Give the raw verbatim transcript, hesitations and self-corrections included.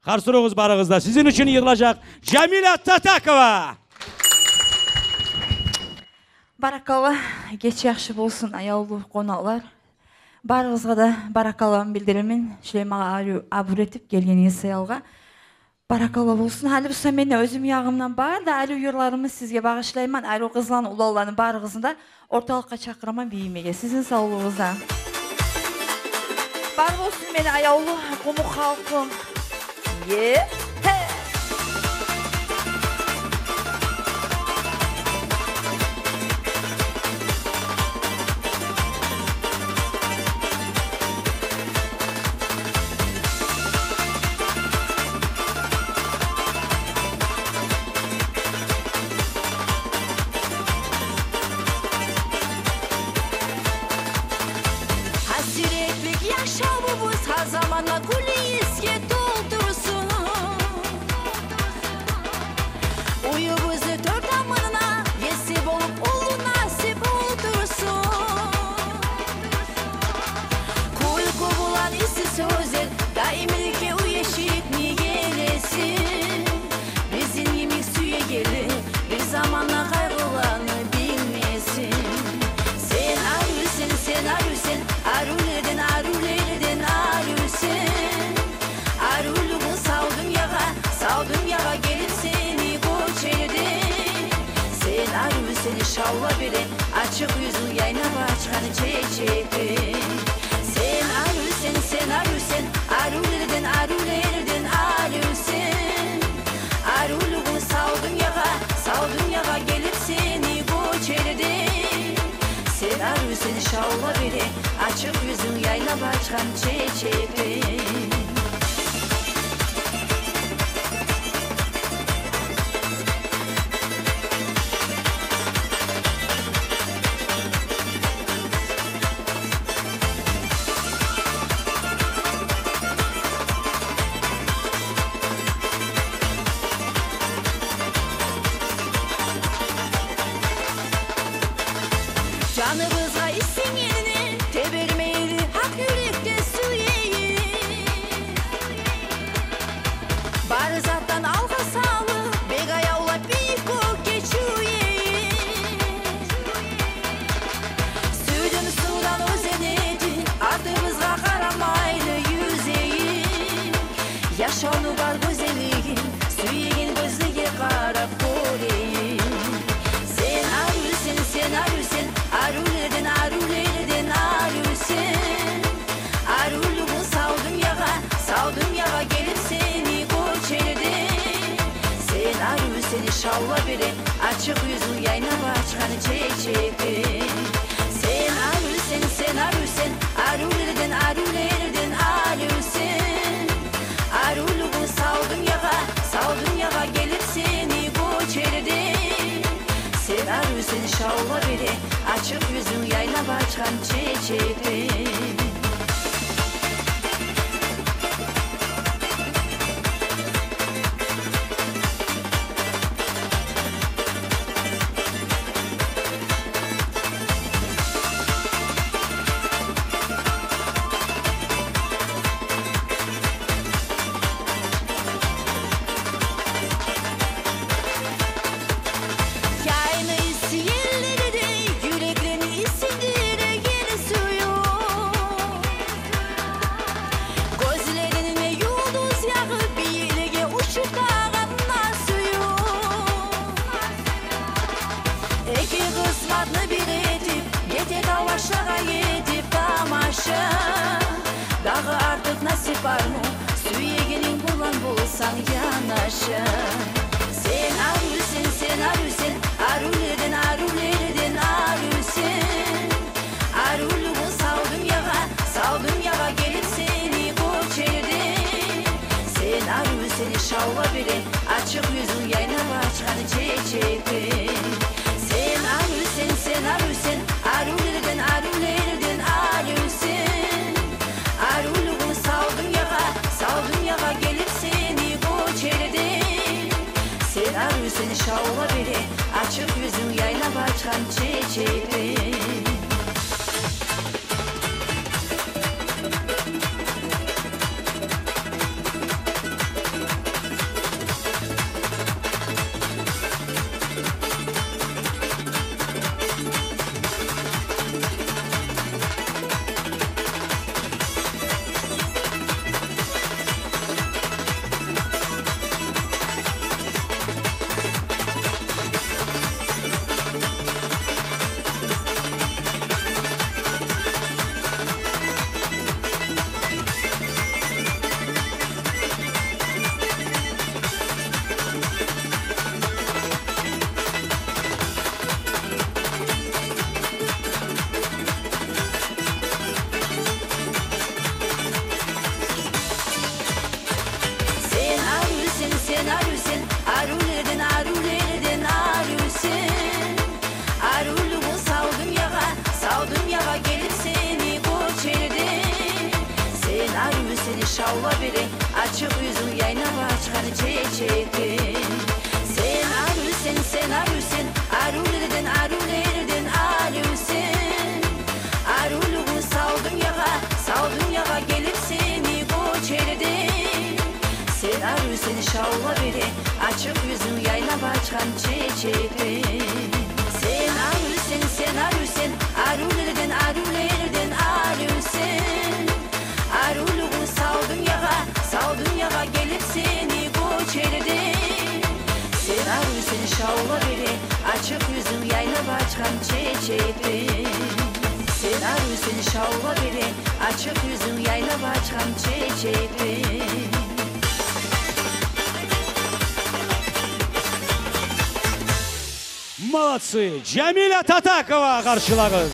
Къарсы туругъуз барыгъыз да. Сизин учун йырлажакъ Жамиля Татакова. Баракалла, гече яхшы болсун, аявлу къонакълар. Барыгъызгъа да баракалламны билдиремен. Шулай магъа арив абур этип гелгенигиз саялгъа. Баракалла болсун. Гьали буса мен де оьзюм ягъымдан бар да арив йырларымны сизге багъышлайман. Арив къызланы, уланланы барыгъызны да орталыкъгъа чакъыраман бийимеге. Сизин савлугъугъузгъа. Бар болсун мени аявлу къумукъ халкъым. Е, хе. Гьасиретлик яшавубуз гьар заманда гюллю йисге толтурсун. Уьюбюзню тёрт тамурунда еси болуп уллу насип олтурсун. Кюлкю булан исси сёзлер даимликге уьй эшикни елесин. Бизин йимик сюегенлер бир заманда къайгъыланы билмесин. Сен аривсен, сен аривсен, аривлерден, аривлерден аривсен. Аривлюгюнг сав дюньягъа, сав дюньягъа гелип сени гёчердей. Сен аривсен, шавла бере ачыкъ юзюнг, яйнап ачгъан чечекдей. Сен аривсен, сен аривсен, аривлерден, аривлерден аривсен. Аривлюгюнг сав дюньягъа, сав дюньягъа гелип сени гёчердей. Сен аривсен, шавла бере ачыкъ юзюнг, яйнап ачгъан чечекдей. Жаныбызгъа иссингенни тебермейли, гьакъ юрекден сюейик. Бары затдан алгъа салып, бек аявлап бийик кёкге чюейик. Сюйдюм сувдан оьзен этип, артыбызгъа къарамайлы юзейик. Яшавну бар гёзеллигин сюеген гёзлеге къарап гёрейик. Сен аривсен, сен аривсен, аривлерден, аривлерден аривсен. Аривлюгюнг сав дюньягъа, сав дюньягъа гелип сени гёчердей. Сен аривсен, шавла бере ачыкъ юзюнг, яйнап ачгъан чечекдей. Сен аривсен, сен аривсен, аривлерден, аривлерден аривсен. Аривлюгюнг сав дюньягъа, сав дюньягъа гелип сени гёчердей. Сен аривсен, шавла бере ачыкъ юзюнг, яйнап ачгъан чечекдей. Яйны исси еллердей юреклени иссиндиреген сююв. Гёзлерингден юлдуз ягъып, бийиклеге учуп барагъан сююв. Эки къысматны бир этип, гете тавлашлагъа етип тамаша. Дагъы артыкъ насип бармы, сюегенинг булан болсанг янаша? Сен аривсен, сен аривсен, аривлерден, аривлерден аривсен. Аривлюгюнг сав дюньягъа, сав дюньягъа гелип сени гёчердей. Сен аривсен, шавла бере ачыкъ юзюнг, яйнап ачгъан чечекдей. Сен аривсен, сен аривсен, аривлерден, аривлерден аривсен. Аривлюгюнг сав дюньягъа, сав дюньягъа гелип сени гёчердей. Сен аривсен, шавла бере ачыкъ юзюнг, яйнап ачгъан чечекдей. чечекден. Сен арусен, сен арусен, арулерден, арулерден арусен. Арулугъу сал дюньягъа, сал дюньягъа гелип сени гёчерден. Сен арусен, шавла бере ачыкъ юзюнг яйнап ачгъан чечекден. Сен арусен, сен арусен, арулерден, арулерден арусен. Арулугъу сал дюньягъа, сал дюньягъа гелип сени гёчерден. Сен арусен, шавла бере ачыкъ юзюнг яйнап ачгъан чечекден. Сен арусен, шавла бере ачыкъ юзюнг яйнап ачгъан чечекден. Молодцы! Жамиля Татакова къаршылагъыз.